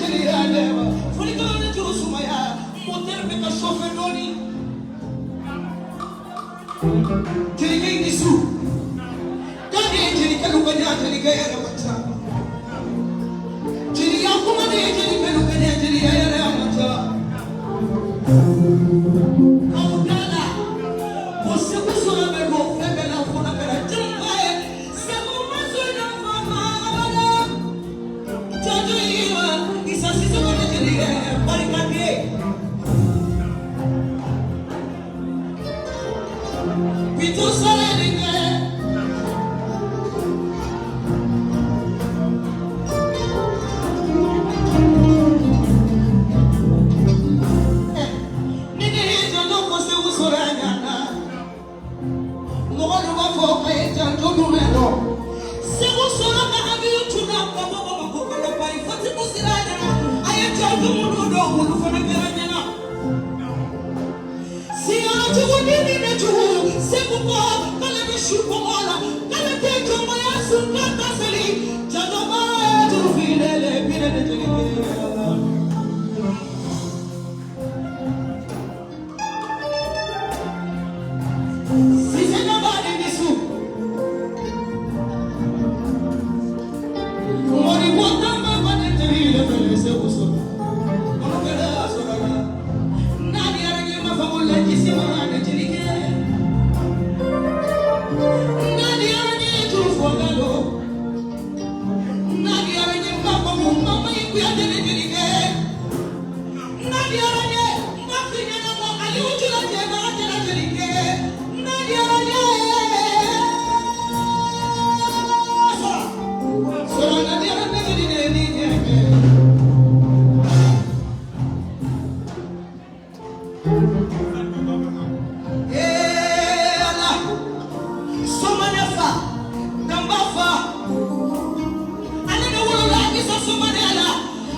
Jeliya dɛmɛ folikɛlaw ni juru sumaya moteur bɛ ka chauffer dɔɔni jelikɛ i ni su kan de ye jelikɛlu ka ɲa jelikɛ yɛrɛ man ca jeliya kuma de ye jelikɛlu ka ɲa jeliya yɛrɛ man ca k'aw da la ko Segu sɔrɔ bɛ don fɛn bɛɛ la fo n'a kɛra jeliba ye Segu ma sɔn janfa ma abada janjo yi ma Isa Sisoko de jelikɛ barikaden Bitu sɔrɔ nin kɛ ni ne ye janjo ko Segu sɔrɔ a ɲana mɔgɔ dɔ b'a fɔ a ye janjo jumɛn dɔn Segu sɔrɔ ka avion tunna ka bɔ Bamakɔ ka na Paris Fatimu sira a ɲɛna a ye janjo minnu dɔn olu fana kɛra ɲɛna siyɔrɔ jugu ni ni ne jugu Segu ko k'ale bɛ su kɔngɔ la k'ale tɛ jɔnmaya sun k'a ta seli janjoba juru filele bire de jeli la. Sise ka ba ni su mori ko tamba ba de jeli le fele Segu sɔrɔ kɔnɔ kɛlɛ a sɔrɔ la n'ale yɛrɛ ɲɛ ma fɔ la jisi ma ne jelikɛ n'ale yɛrɛ ɲɛ juru fɔ ka don n'ale yɛrɛ ɲɛ ma fɔ ko mama yi kuyate ne jelikɛ n'ale yɛrɛ ɲɛ ma fi ɲɛna ko Aliou jula cɛ ma jɛra jelikɛ n'ale yɛrɛ ɲɛ sɔrɔ sɔrɔ n'ale yɛrɛ ɲɛ jeli ne ni ɲɛ kɛ. Ee Ala Somane fa Danba fa ale de wolola Isa Somane la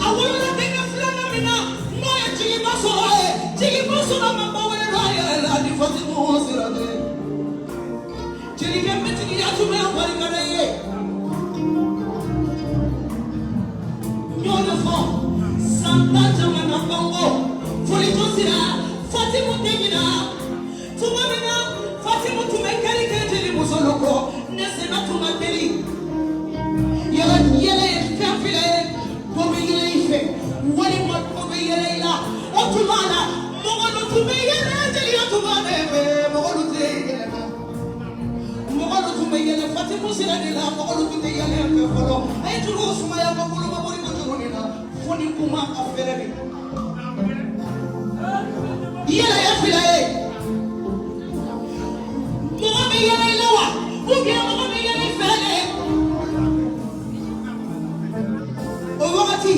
a wolola denkɛ filanan min na n'o ye jigiba sɔrɔ ye jigiba sɔrɔ ma ba wɛrɛ don a yɛrɛ la ni Fatimu sira tɛ jelikɛ mɛtigiya tun bɛ barikada ye n y'o de fɔ san tan jamana bango folijɔ sira Fatimu tɛ ɲina tuma min na Fatimu tun bɛ kari kɛ jeli muso kɔ ne senna tun ka teli yɛlɛ yɛlɛ ye fɛn fila ye dɔ bɛ yɛlɛ i fɛ walima dɔ bɛ yɛlɛ i la o tuma la mɔgɔ dɔ tun bɛ yɛlɛ jeliya tun b'a bɛɛ fɛ mɔgɔ dɔ tɛ yɛlɛ na mɔgɔ dɔ tun bɛ yɛlɛ Fatimu sira de la mɔgɔ dɔ tun tɛ yɛlɛ fɛ fɔlɔ a ye juru sumaya ka bolo ma bori ko juru nin na fo ni kuma a fɛrɛ de yɛlɛ ye fila ye mɔgɔ bɛ yɛlɛ i la wa ou bien mɔgɔ bɛ yɛlɛ i fɛ de o wagati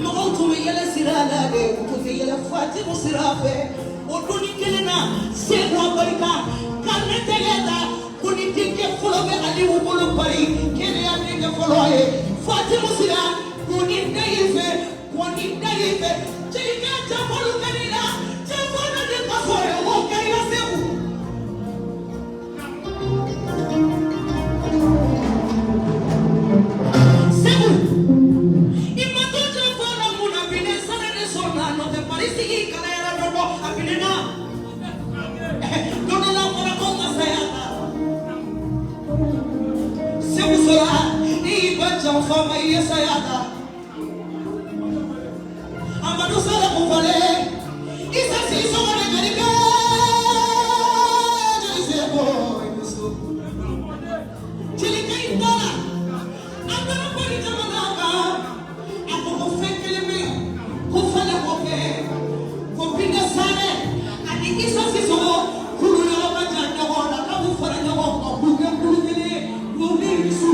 mɔgɔw tun bɛ yɛlɛ sira la de u tun tɛ yɛlɛ Fatimu sira fɛ o donni kelen na Segu barika ka ne tɛgɛ ta ko ni denkɛ fɔlɔ bɛ Aliou bolo Paris kɛnɛya denkɛ fɔlɔ ye Fatimu sira ko ni da y'i fɛ ko ni da y'i fɛ jelikɛ janfɔlu kɛr'i la janfɔ dɔ de ka sɔrɔ yen o kɛr'i la Segu. Segu i ma to janfɔ la mun na bi ne sara de sɔnna n'o tɛ Paris sigi kalayara dɔ bɔ a minɛna don dɔ la fɔra ko masaya ta Segu sɔrɔ i y'i ba janfa ma i ye saya ta Amadu Sala Kofale Isa Sisoko de jelikɛ jeli Segu i ni su jelikɛ in taara a taara Paris jamana kan a ko ko fɛn kelen bɛ yen ko falen kɔfɛ ko Binta Sare ani Isa Sisoko k'olu yɔrɔ ka jan ɲɔgɔn na k'a b'u fara ɲɔgɔn kan k'u kɛ kulu kelen ye k'u ni su.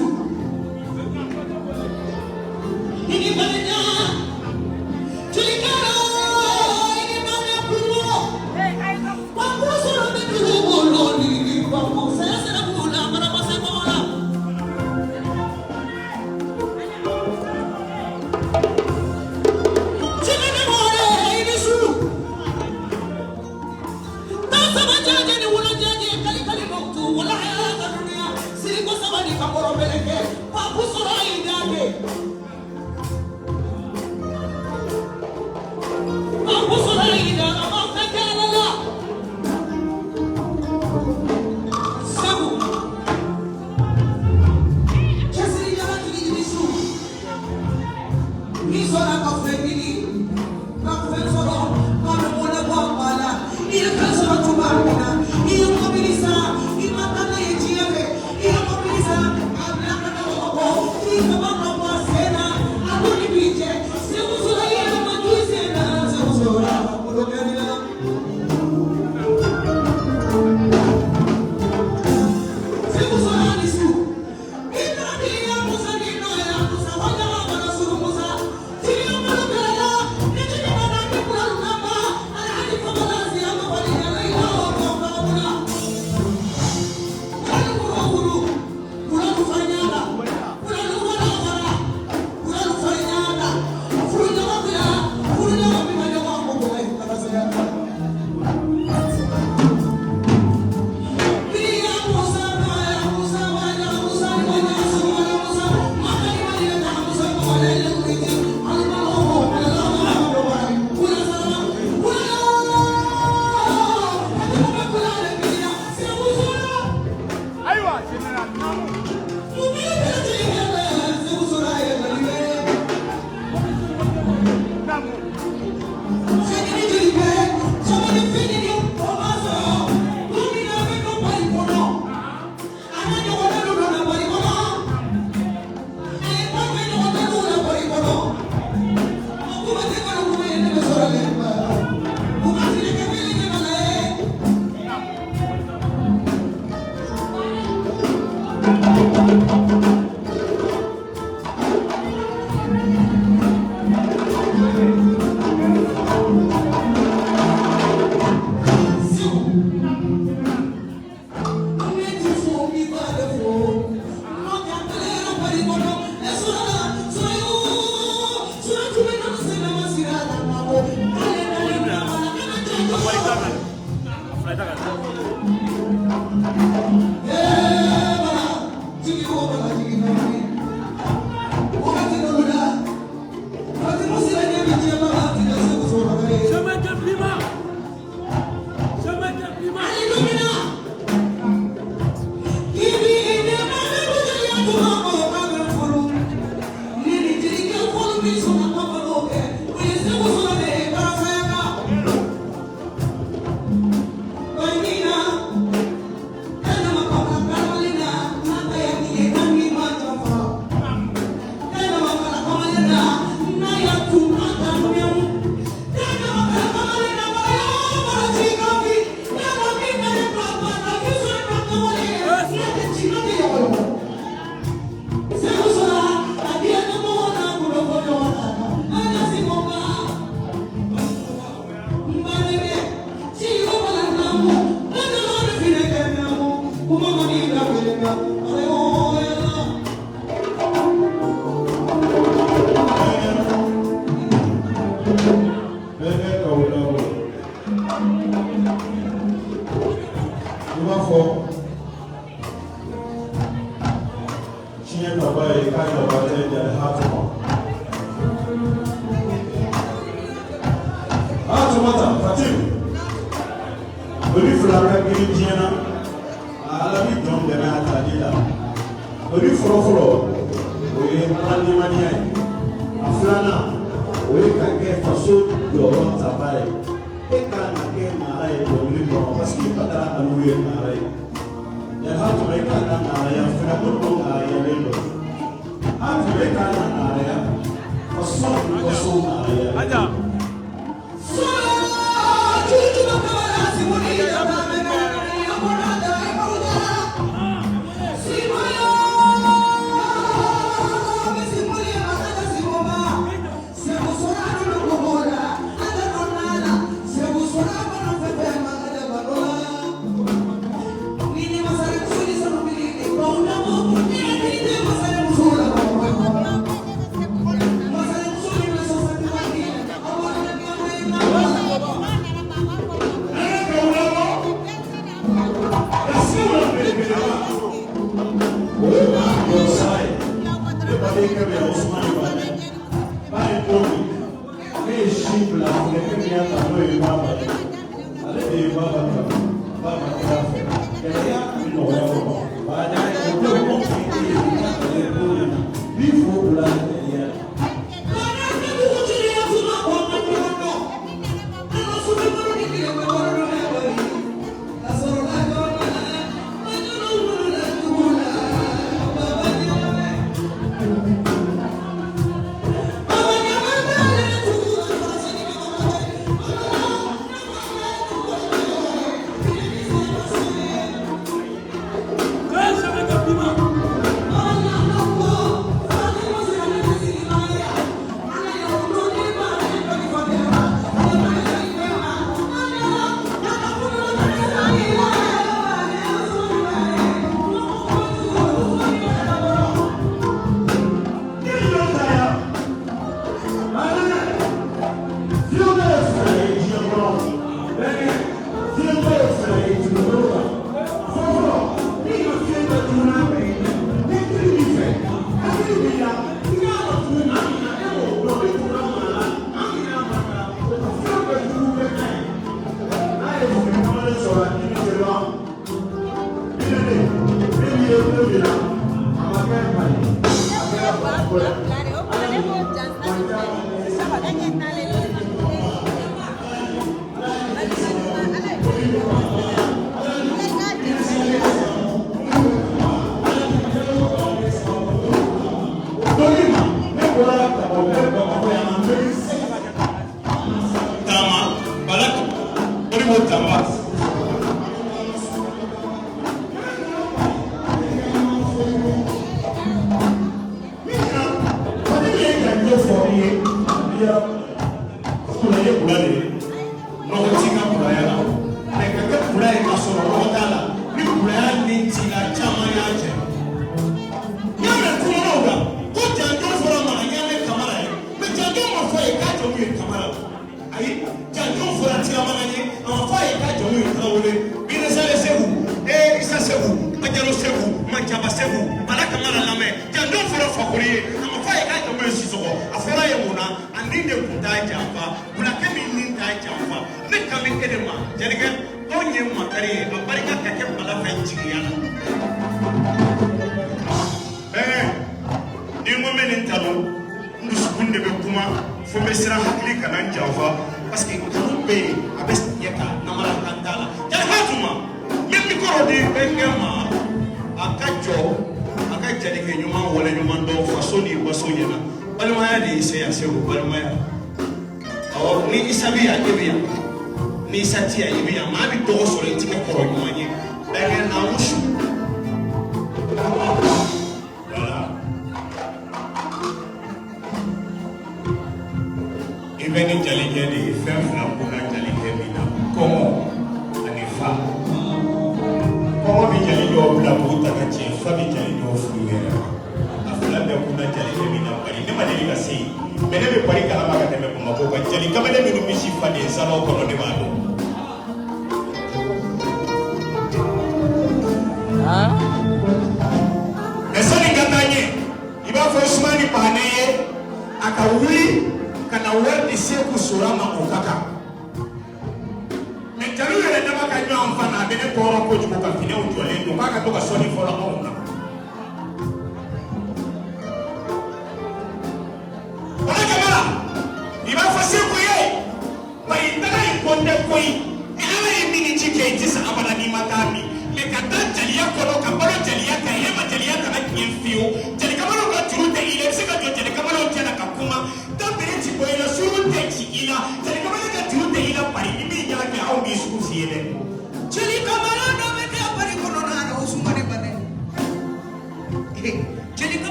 ka fɛn ɲini ka fɛn sɔrɔ ka bɛ mɔnɛ bɔ a ba la. I ye fɛn sɔrɔ cogoya min na, i ye mobili san, i ma taa n'a ye diɲɛ fɛ, i ye mobili san k'a bila ka taa Bamakɔ, i kaba ka bɔ a sen na, a ko ni b'i jɛ Segu sɔrɔ i yɛrɛ ma to i sen na. Segu sɔrɔ bolo kɛr'i la. Segu sɔrɔ ni su. Ayiwa, général Namu. Namu. Chemin de Prima. Chemin de Prima. Bɛɛ ka o la o. I b'a fɔ tiɲɛ taba ye k'a jaba tɛ jali hatuma. Hatuma ta Fatim. Olu fila ka girin diɲɛ na, a Ala bi jɔn dɛmɛ a tali la. Olu fɔlɔ-fɔlɔ, o ye Ala limaniya ye. A filanan, o ye ka kɛ faso jɔyɔrɔ taba ye. E kan ka kɛ mara ye dɔnkili kɔnɔ parce que Badara Alu ye mara ye. Yali Hatuma, i kan ka naraya fɛnɛ ko dɔ narayalen don. Hatuma, i kan ka naraya faso faso naraya. Aja. O ye maa jɔsa ye. Ne badenkɛ bɛ yan, Usumani Bane. Ba ye don min, ne ye si bila fulakɛ min y'a ta, n'o ye Baba ye. Ale de ye Baba kanu. Baba kɛra fɛ. Gɛlɛya ani nɔgɔya kɔnɔ. Ba o don ko k'i ye i ka kɛlɛ don in na. N b'i fo o la teliya la.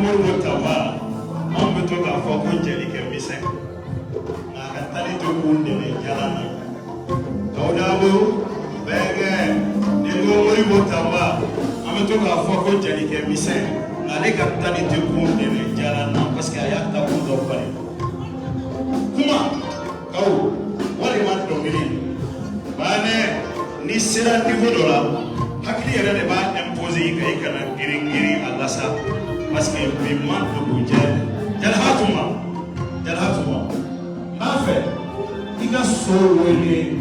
Modibo Tamba. Anw bɛ to k'a fɔ ko jelikɛ misɛn, nka a ka tali tɛ kun dɛmɛ jala na. Dawudabu bɛɛkɛ ni ko Modibo Tanba, an bɛ to k'a fɔ ko jelikɛ misɛn, nka ale ka tali tɛ kun dɛmɛ jala na parce que a y'a takun dɔ falen. Kuma kaw walima dɔnkili baanɛ, n'i sera niveau dɔ la, hakili yɛrɛ de b'a imposer i kan i kana girin girin a la sa, parce que bi ma dugu jɛ. Jalihatuma, Jalihatuma, n b'a fɛ i ka so wele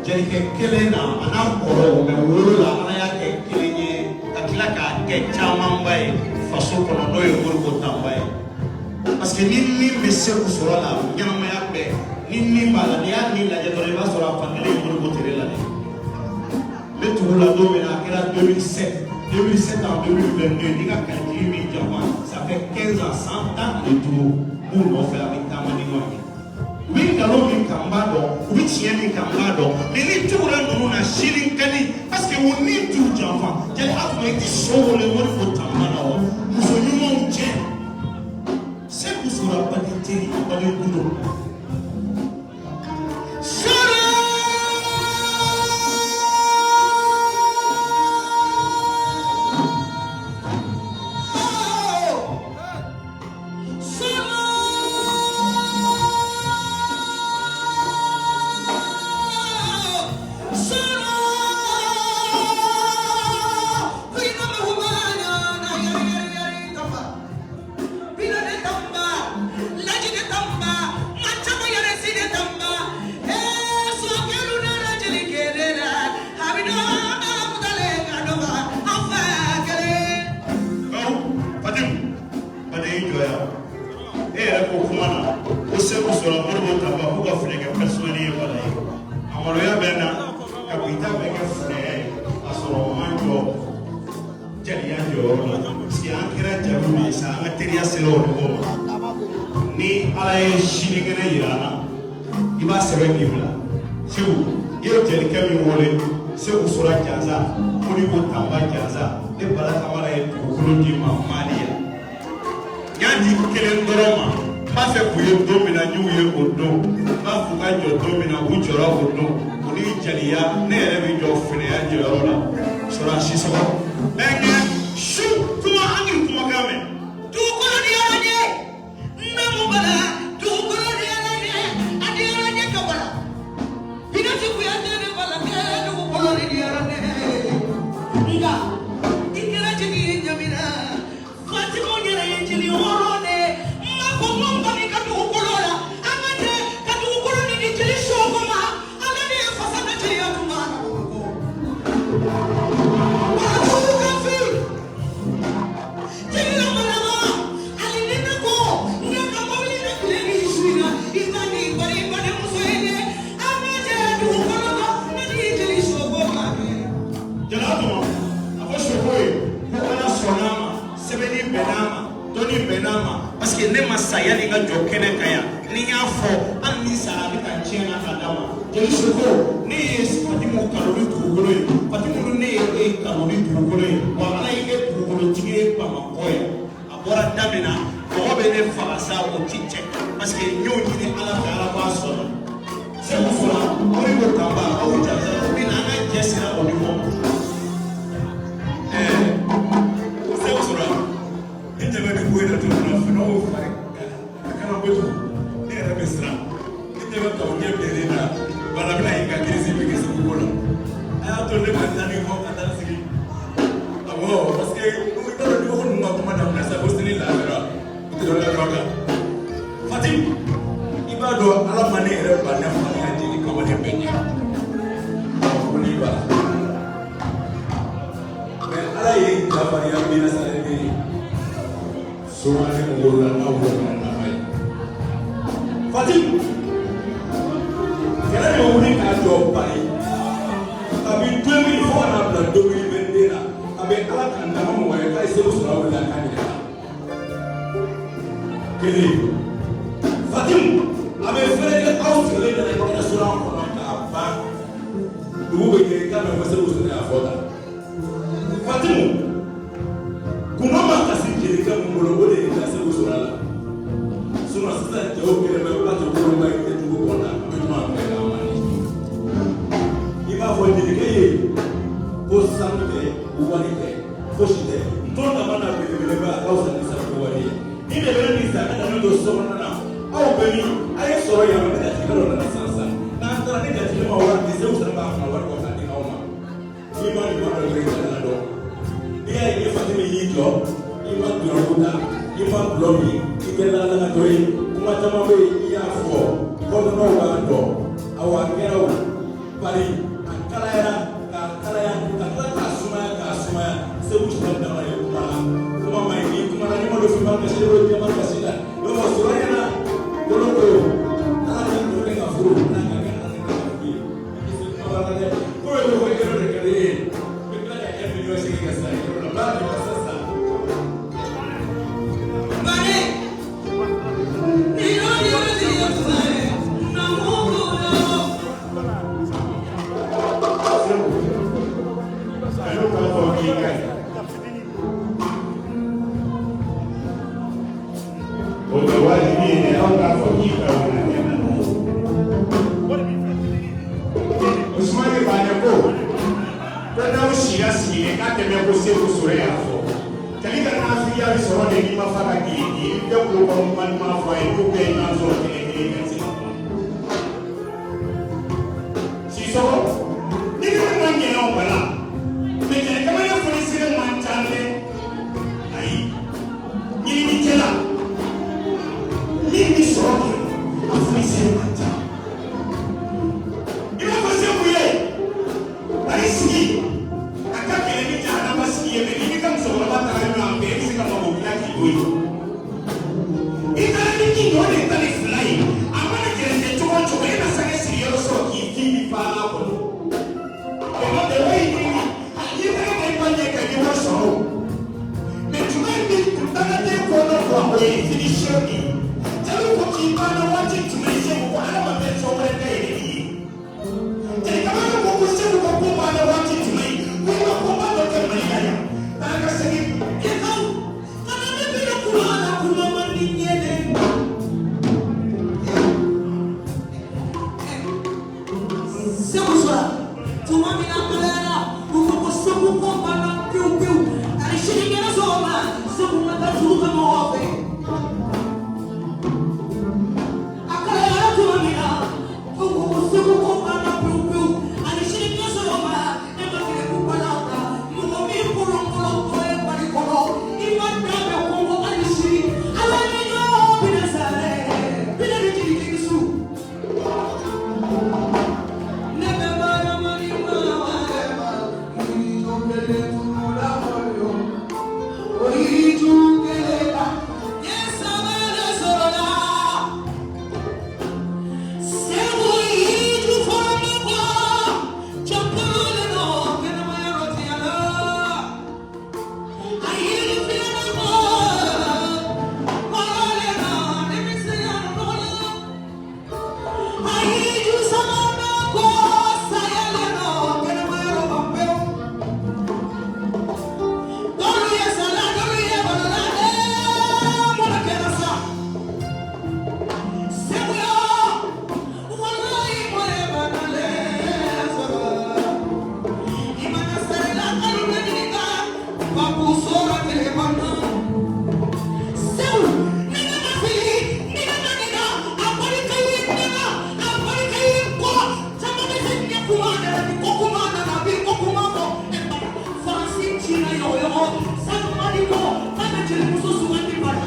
jelikɛ kelen na, a n'a kɔrɔw mɛ wolo la, Ala y'a kɛ kelen ye ka tila k'a kɛ camanba ye faso kɔnɔ, n'o ye Modibo Tanba ye. Parce que ni min bɛ Seku sɔrɔ la ɲɛnamaya bɛɛ, ni min b'a la, n'i y'a min lajɛ dɔrɔn, i b'a sɔrɔ a fan kelen ye Modibo tere la dɛ. N bɛ tugu la don min na, a kɛra 2007, 2007 en 2022, n'i ka calcul min janfa, ça fait 15 ans, san 15 n b'u nɔfɛ, a bɛ taama ni ɲɔgɔn ye. U bɛ nkalon min kan, n b'a dɔn, u bɛ tiɲɛ min kan, n b'a dɔn, mais ni tugura ninnu na, sini ka di, parce que u ni t'u janfa. Jali a tun bɛ i so wele Modibo Tanba la wa muso ɲumanw cɛ. Seku sɔrɔ baden teri, baden gundo. Fatim, baden y'i jɔ yan, e yɛrɛ ko kuma na ko Seku sɔrɔ Modibo Tanba k'u ka funɛkɛ personnel ye bala ye. A maloya bɛ n na ka bi ta bɛɛ kɛ funɛya ye k'a sɔrɔ n ma jɔ jeliya jɔyɔrɔ la, parce que an kɛra jaliw de ye sa, an ka teriya sera o niveau ma. Ni Ala ye sinikɛnɛ yira an na, i b'a sɛbɛn k'i bila. Segu, i ye jelikɛ min wele Seku sɔrɔ jansa, Modibo Tanba jansa, ne Bala Kamara ye dugukolo d'i ma Mali yan. N y'a di kelen dɔrɔn ma. N b'a fɛ k'u ye don min na, n y'u ye o don. N b'a f'u ka jɔ don min na, u jɔra o don. O ni jeliya, ne yɛrɛ bɛ jɔ finɛya jɔyɔrɔ la. Sɔrɔ a si sɔgɔ bɛnkɛ su kuma, an k'i kumakan mɛn. Dugukolo ni Ala ɲɛ n bɛ mun bala, dugukolo ni Ala ɲɛ, a ni Ala ɲɛ ka bala Binati Kuyate ne bala kɛ dugukolo ni Ala ɲɛ. Nka i kɛra jeli ye ɲamina, Fatima yɛrɛ ye jeli hɔrɔn de ye. N ma fɔ ko n kɔni ka dugukolo la, an ka jɛ ka dugukolo ni di jeli soko ma. Ala de ye fasa da jeliya tun b'a la Bamakɔ. Waladugu ka fi jeli malama, hali ni ne ko ne ka mobili ne tile ni su in na, i ka nin bari badenmuso ye dɛ. An ka jɛ dugukolo kan, ne ni jeli soko ma kɛ. Jala tuma, a fɔ soko ye ko Ala sɔnna a ma, sɛbɛnni bɛnna a ma, dɔnni bɛnna a ma, parce que ne ma sa yanni n ka jɔ kɛnɛ kan yan. Ni n y'a fɔ, hali ni sara, a bɛ taa tiɲɛ na ka d'a ma. Jeli soko, ne ye Fatimu kanu ni dugukolo ye. Fatimu, ne ye e kanu ni dugukolo ye wa. Ala y'i kɛ dugukolotigi ye Bamakɔ yan. A bɔra da min na, mɔgɔ bɛ ne faga sa, o ti cɛ, parce que n y'o ɲini Ala fɛ, Ala b'a sɔnna. Segu fɔra Modibo Tanba, aw jansa o bɛ na, an ka jɛ sera o niveau ma. Segu sɔrɔ ne ɲɛ bɛ nin ko in na cogo min na, fɛnɛw fari a kana kojugu, ne yɛrɛ bɛ siran. Ne ɲɛ bɛ kaw ɲɛ bilennen na, bala bɛna y'i ka kirisi bɛ kɛ Segu ko la. A y'a to ne ka taa ni kɔ ka taa sigi. Awɔ, parce que i b'a dɔn dɔgɔkun ninnu ka kuma daminɛ sa ko sini lahara u tɛ dɔ la ɲɔgɔn kan. Fatim, i b'a dɔn Ala ma ne yɛrɛ ba ne fa ni ka jeli kamalen bɛɛ ɲɛ ko n'i b'a la, mais Ala ye jafarinya min na sa ne ye somani wolola n'aw wolola nafa ye. Fatim, kɛlɛ de wuli k'a jɔ Paris kabi 2000 fo ka n'a bila 2022 la. A bɛ Ala ka nama mɔgɔ ye k'a ye Segu sɔrɔ a wulila k'a ɲininka kelen. Fatim, a bɛ fɛrɛ kɛ aw sigilen nana restaurant kɔnɔ k'a ban, dugu bɛ kɛ k'a mɛn ko Segu sɔrɔ y'a fɔ tan. Fatim, kunna ma kasi jeli. Jelikɛ mun bolo o de ye ka Segu sɔrɔ a la. Sinon sisan cɛw kɛlen bɛ ba tɛ woloma i kɛcogo kɔnɔna na, bɛ ɲuman bɛɛ k'a man di. I b'a fɔ jelikɛ ye ko sanu tɛ, wari tɛ, fosi tɛ. Tɔn dama na belebeleba a ka fisa ni sanu wari ye. Ni de bɛ nin san ka na n'o don so kɔnɔna na, aw bɛ min a ye sɔrɔ yan nɔ, ne jatigikɛ dɔ nana sisan sisan. N'an taara ne jatigikɛ ma wari di, Segu sara b'a kunna wari kɔ k'a di aw ma. N'i ma nin wari dɔ i t'a dɔn. N'i y'a ye ni Fatimi y'i jɔ, i ma dɔrɔgu ta, i ma gulɔ min, i tɛ lakalakatɔ ye, kuma caman bɛ yen i y'a fɔ, kɔnɔnaw b'a dɔn. Awa a kɛra o, bari a kalayara k'a kalaya ka tila k'a sumaya k'a sumaya. Segu sira dama ye kuma la, kuma ma ɲi. N'i kumana n'i ma don finman kasi la, i bɛ jɛman kasi la. I b'a fɔ sɔrɔ ɲɛna kolo ko ala ka dɔn ka furu n'a ka kɛ ala ka furu ye. I tɛ se kuma la dɛ, ko bɛ fɔ yɔrɔ de ka di e ye, i bɛ tila ka 1,8 million ka sa yɔrɔ la, ba de ma sa sa. Bare, ni yo yo yo na mo yo. Segu, jeliw k'a fɔ k'i ka ɲi. O tɛ wajibi ye dɛ, aw k'a fɔ k'i ka ɲi o na kɛ na. Usumani Banɛ ko n'aw sira sigilen k'a tɛ mɛn ko Segu Sore y'a fɔ. Jali ka nafigiya bɛ sɔrɔ de n'i ma fa ka gere di, i bɛ kulo kɔnɔ kuma ɲuman fɔ a ye, n'o bɛɛ ye ɲɔgɔn sɔrɔ kelen kelen ka se ka kuma. Sisɔkɔ, ni ne ma ɲinɛ o bala, mɛ jɛnɛ kamalen fonisere man ca dɛ, ayi, ɲininikɛla min bɛ sɔrɔ kɛ, a fonisere man ca. I b'a fɔ Segu ye, bari sigi, a ka gɛlɛn ni jahanama sigi ye, mɛ n'i ka musokɔrɔba taara ɲɔgɔn fɛ, e bɛ se ka mago dilan k'i to yen. I taara ni min ye, o de ye 12 ye. A mana gɛrɛntɛ cogo o cogo, e na sange sigiyɔrɔ sɔrɔ k'i fi bi fa a kɔnɔ. O ma bɛn o ye ɲini, n'i taara ka i ba ɲɛ kan, i bɛ wari sɔrɔ o. Mɛ juma in bɛ dangaden kɔnɔ fɔ, o ye finition de ye. Jeliw ko k'i banna waati jumɛn, Segu ko ala ma fɛn wɛrɛ dayɛlɛ i ye. Jelikɛba ko ko Segu ka ko banna waati jumɛn, ko i ma koba dɔ kɛ Mali la yan. Taa ka segin. Ekaw, kana ne bɛna kuma la kuma man di n ye dɛ. Segu sɔrɔ tuma min na kalayara, u ko ko Segu ko banna pewu pewu. Ani sini kɛnɛ sɔgɔma, Segu ma taa furu ka mɔgɔw fɛ. A kalayara tuma min na, u ko ko Segu ko banna pewu pewu. Ani sini kɛnɛ sɔgɔma, e ma kɛ ko bala ta. Mɔgɔ min kolonkolon tɔ ye Mali kɔnɔ, i ma dan bɛ kɔngɔ hali sini. Ala ni ɲɔgɔn bɛna sa dɛ, bɛna ni jigi jigi su. Ne bɛ baara mali ma ma, yiri kelen turu la mɔlɔ, o yiri ju kelen la, n ye saba de sɔrɔ la. Segu yiri ju fɔlɔ ma bɔ, jɔnkolo le nɔ kɛnɛma yɔrɔ ti a la. A yiri filanan bɔ, kɔrɔ le nɔ denmisɛnya nɔgɔ la. A yiri ju sabanan bɔ, saya le nɔ kɛnɛma yɔrɔ ma pewu. Dɔlu ye sala, dɔlu ye balola, mɔnɛ kɛra sa. Segu yo, walayi mɔnɛ banalen sɔrɔ. I mana sarala kalo bɛ ɲininka, babu sɔrɔ tile na. Segu, ni ne ma fili, ni ne ma ɲinɛ, a barika ye ne na, a barika ye n kɔ. Caman bɛ se ɲɛ kuma nana ni ko kuma nana, a b'i ko kuma fɔ. Faransi cira yɔgɔyɔgɔ, Sadio Mane ko k'a bɛ jelimuso sugandi bari.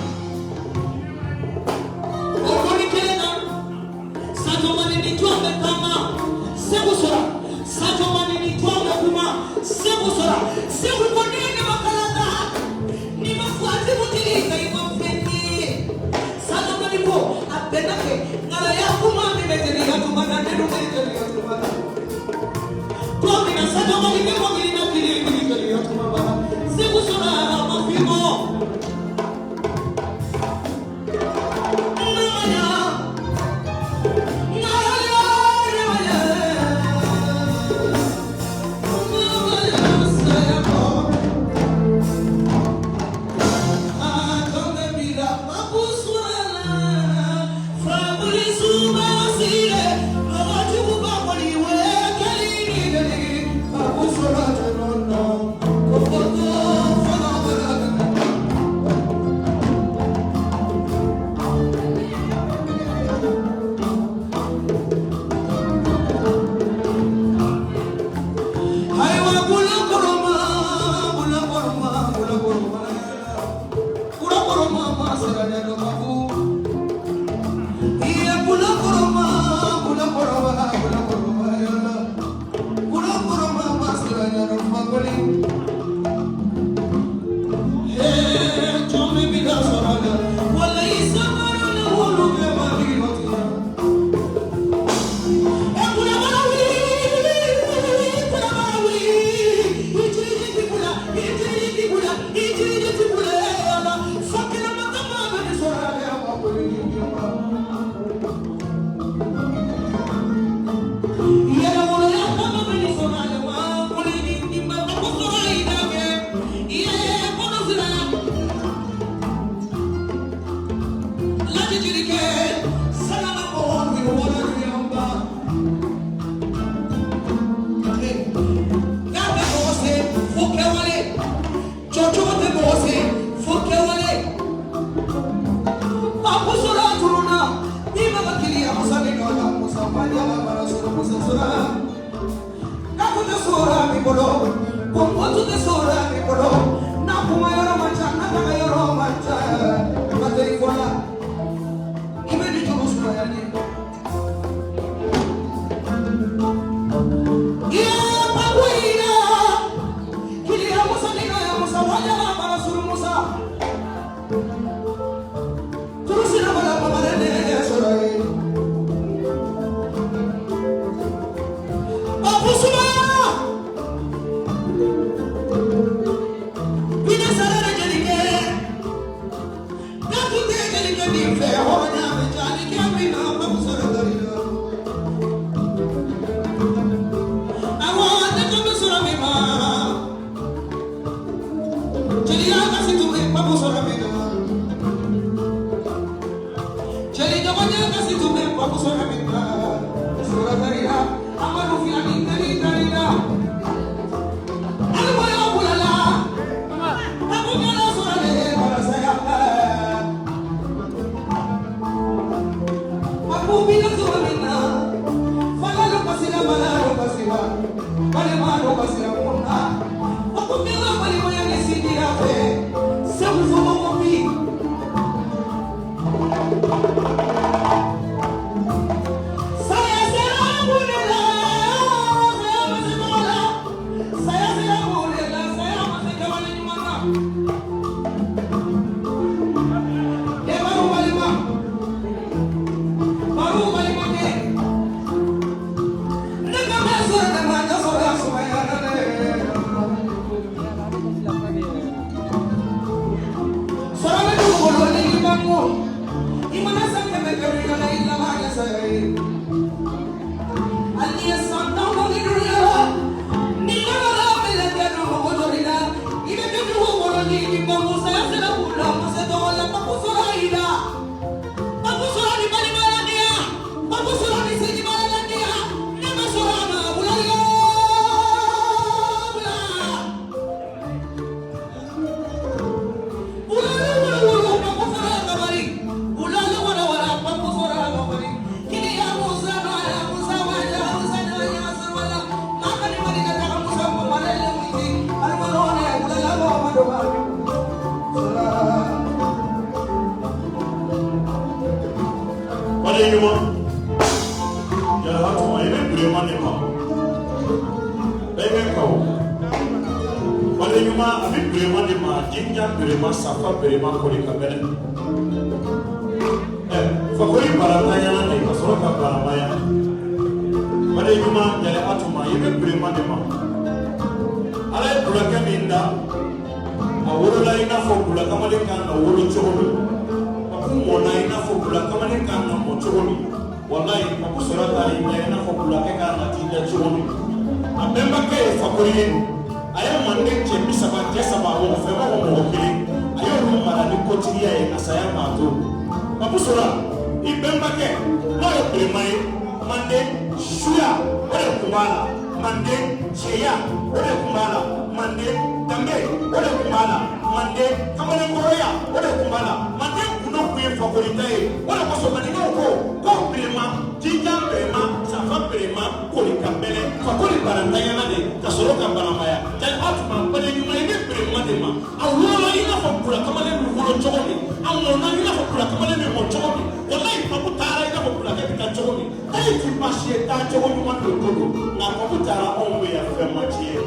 O dɔnni kelen na, Sadio Mane ni jɔn bɛ taama, Segu sɔrɔ. Sadio Mane ni jɔn bɛ kuma, Segu sɔrɔ. Segu ko ne ye ɲamakala ta, n'i ma Fatimu tigi ka i ma fɛn ye. Sadio Mane ko a bɛnna kɛ, nka ya kuma min bɛ jeliya tuma na, ne dun bɛ jeliya tuma na. Don min na Sadio Mane bɛ mɔbili na kelen kelen jeliya tuma b'a la. Segu sɔrɔ a ma fi bɔ. Manden danbe, o de tun b'a la. Manden kamalenkɔrɔya, o de tun b'a la. Manden gundo tun ye Fakoli ta ye. O de kosɔn maninkaw ko ko Birema Jinjan, Birema Safa, Birema Koli ka bɛlɛ Fakoli barantanyana de ka sɔrɔ ka baramaya. Jali aw tun b'a bale ɲuman ye ne Birema de ma. A wolola i n'a fɔ Kula kamalen bɛ wolo cogo min, a mɔnna i n'a fɔ Kula kamalen bɛ mɔ cogo min. Walayi, Papu taara i n'a fɔ Kulakɛ bɛ taa cogo min. Hali ti baasi ye, taa cogo ɲuman de ko don. Nka Papu taara, anw bɛ yan, fɛn ma tiɲɛ.